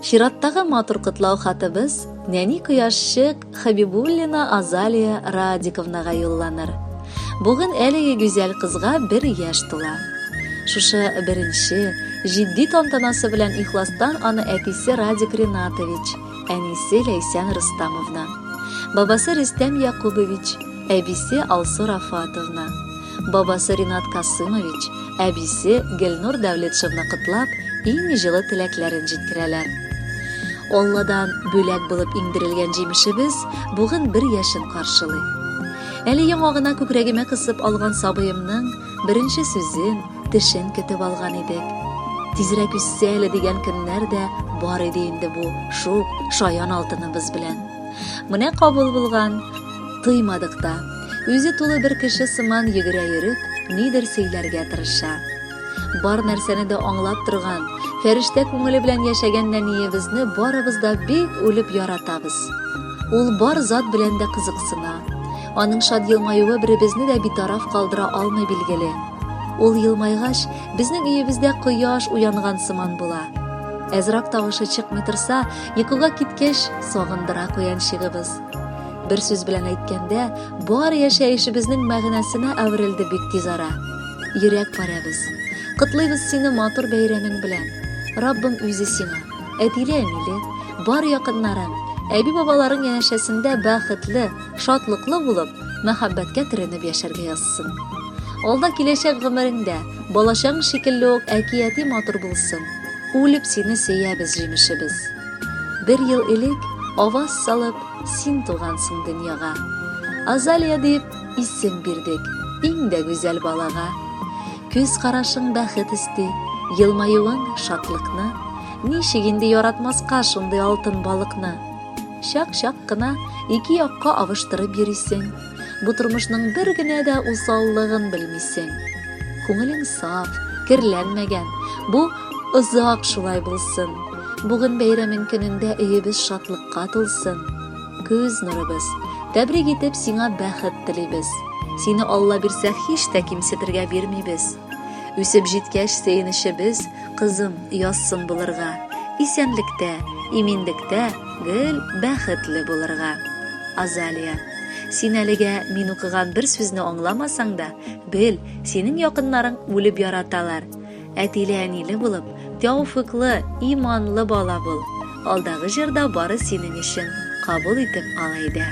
Чираттагы матур котлау хатыбыз нәни кояшчык Хабибуллина Азалия Радиковнага юлланыр. Бүген әлеге гүзәл кызга бер яшь тула. Шушы беренче, җитди тантанасы белән ихластан аны әтисе Радик Ринатович, әнисе Ләйсән Ростамовна, бабасы Рөстәм Якубович, әбисе Алсу Рафатовна, бабасы Ринат Касымович, әбисе Гөлнур Дәүлетшевна котлап, иң җылы теләкләрен җиткерәләр. Алладан бүләк булып иңдерелгән җимешебез бүген бер яшен каршылый. Әле яңа гына күкрәгемә кысып алган сабыемның беренче сүзен, тешен көтеп алган идек. Тизрәк үссә әле дигән көннәр дә бар иде инде бу шук, шаян алтыныбыз белән. Менә кабул булган, тыймадык та. Үзе тулы бер кеше сыман йөгерә йөреп, нидер сөйләргә тырыша. Бар нәрсәне дә аңлап торган, фәрештә күңеле белән яшәгән нәниебезне барыбыз да бик үлеп яратабыз. Ул бар зат белән дә кызыксына. Аның шат елмаюы беребезне дә битараф калдыра алмый билгеле. Ул елмайгач, безнең өебездә кояш уянган сыман була. Әзрак тавышы чыкмый торса, йокыга киткәч, сагындыра куянчыгыбыз. Бер сүз белән әйткәндә, бар яшәешебезнең мәгънәсенә әверелде бик тиз ара. Йөрәк парәбез. Котлыйбыз сине матур бәйрәмең белән. Раббым үзе сиңа, әтиле-әниле, бар якыннарың, әби-бабаларың янәшәсендә бәхетле, шатлыклы булып, мәхәббәткә төренеп яшәргә язсын. Алда киләчәк гомереңдә, балачаң шикелле үк әкияти матур булсын. Үлеп сине сөябез, җимешебез. Бер ел элек, аваз салып, син тугансың дөньяга. Азалия дип исем бирдек, иң дә гүзәл балага. Күз карашың бәхет өсти, елмаюың шатлыкны. Ничек инде яратмаска шундый алтын балыкны? Чак-чак кына ике якка авыштырып йөрисең. Бу тормышның бер генә дә усаллыгын белмисең. Күңелең саф, керләнмәгән. Бу озак шулай булсын. Бүген бәйрәмең көнендә өебез шатлыкка тулсын. Күз нурыбыз, тәбрик итеп сиңа бәхет телибез. Сине Алла бирсә һич тә кимсетергә бирмибез. Үсеп җиткәч сөенечебез, кызым, язсын булырга. Исәнлектә, иминлектә гел бәхетле булырга. Азалия, син әлегә мин укыган бер сүзне аңламасаң да, бел, синең якыннарың үлеп яраталар. Әтиле-әниле булып, тәүфыйклы, иманлы бала бул. Алдагы җыр да бары синең өчен. Кабул итеп ал әйдә.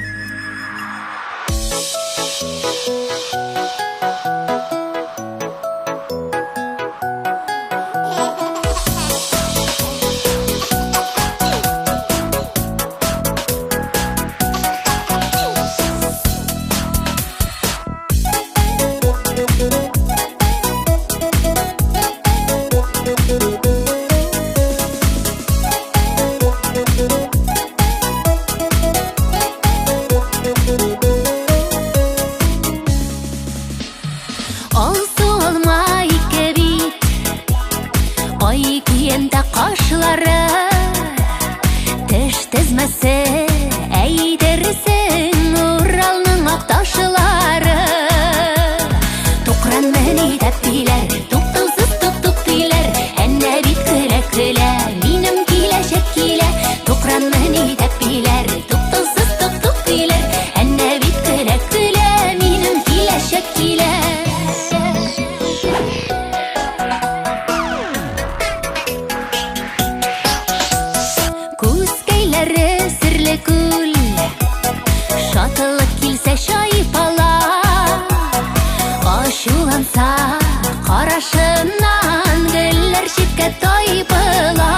Алсу алма ике бит, Ай киендә кашлары, Теш тезмәсе әйтерсең Уралның ак ташлары. Тукран мени тәпиләр, Туктаусыз тук-тук диләр, Әнә бит көлә-көлә, Минем киләчәк килә. Тукран мени тәпиләр, Туктаусыз тук-тук диләр, Әнә бит көлә-көлә, Минем киләчәк килә. Күзкәйләре серле күл, Шатлык килсә чайпала, Ачуланса карашыннан Гөлләр читкә тайпыла.